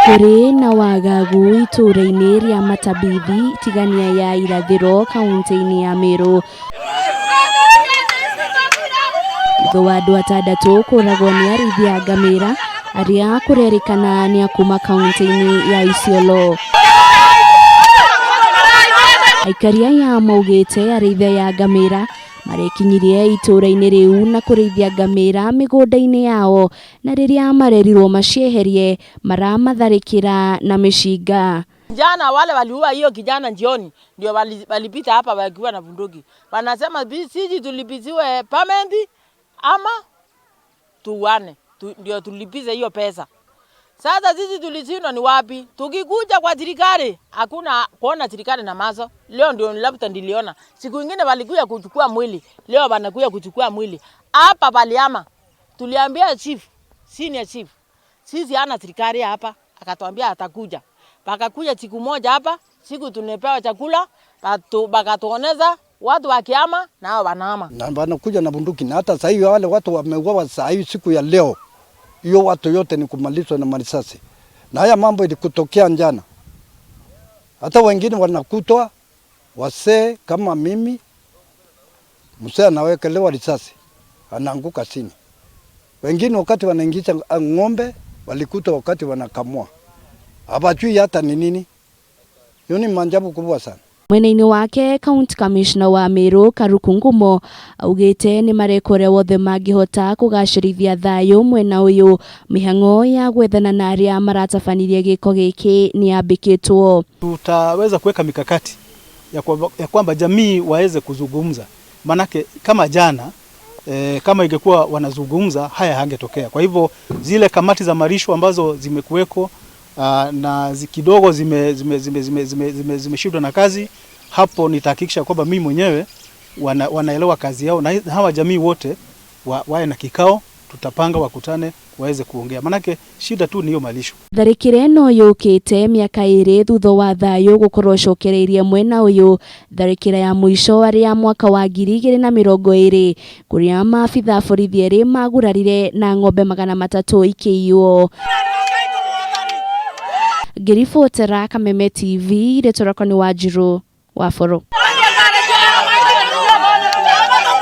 Kũrĩ na wagagu itũũra-inĩ rĩa Matabithi tigania ya irathĩro kaunti-inĩ ya Meru thutha wa andũ atandatũ kũragwo nĩ arĩithi a ngamĩra arĩa kũrerĩkana nĩ a kuma kaunti-inĩ ya Isiolo. Aikari aya maugĩte arĩithi aya a ngamĩra marekinyirie itũũra-inĩ rĩu na kũrĩithia ngamĩra mĩgũnda-inĩ yao na rĩrĩa marerirwo macieherie maramatharĩkĩra na mĩcinga. Jana wale waliua hiyo kijana jioni, ndio walipita hapa wakiwa na bunduki, wanasema sisi tulipiziwe payment ama tuuane tu, ndio tulipize hiyo pesa. Sasa sisi tulishindwa ni wapi? Tukikuja kwa serikali hakuna kuona serikali na maso. Leo ndio labda niliona. Siku ingine walikuja kuchukua mwili, leo wanakuja kuchukua mwili hapa paliama. Tuliambia chief, senior chief, sisi hana serikali hapa, akatuambia atakuja. Bakakuja siku moja hapa, siku tunepewa chakula, bakatuoneza watu wakiama nao wanahama. Na wanakuja na bunduki, na hata sasa hivi wale watu wameuawa saa hii siku ya leo, hiyo watu yote ni kumalizwa na marisasi. Na haya mambo ilikutokea jana, hata wengine wanakutwa wasee kama mimi, mzee anawekelewa risasi anaanguka chini. Wengine wakati wanaingiza ng'ombe walikutwa wakati wanakamua, hawajui hata ni nini. Hiyo ni maajabu kubwa sana. Mwena-inĩ wake County Commissioner wa Meru Karuku Ngumo augĩte nĩ mareka ũrĩa wothe mangĩhota kũgacĩrithia thayũ mwena ũyũ. Mĩhang'o ya gwethana na arĩa maratabanirie gĩko gĩkĩ nĩ yambĩkĩtwo. Tutaweza kuweka mikakati ya kwamba jamii waweze kuzungumza, manake kama jana kama ingekuwa wanazungumza haya hangetokea. Kwa hivyo zile kamati za malisho ambazo zimekuweko na kidogo zimeshindwa zime, zime, zime, zime, zime na kazi hapo, nitahakikisha kwamba mimi mwenyewe wanaelewa kazi yao na hawa jamii wote wawe na kikao, tutapanga wakutane waweze kuongea, manake shida tu ni hiyo malisho. Tharĩkĩra ĩno yũkĩte mĩaka ĩrĩ thutha wa thayũ gũkorwo ũcokereirie mwena ũyũ. Tharĩkĩra ya mũico arĩ ya mwaka wa 2020 kũrĩa maabitha borithi erĩ magurarire na ng'ombe 300 ikĩiywo. Ngĩribotera Kameme TV, rĩtwa rĩakwa nĩ Wanjirũ wa Boro.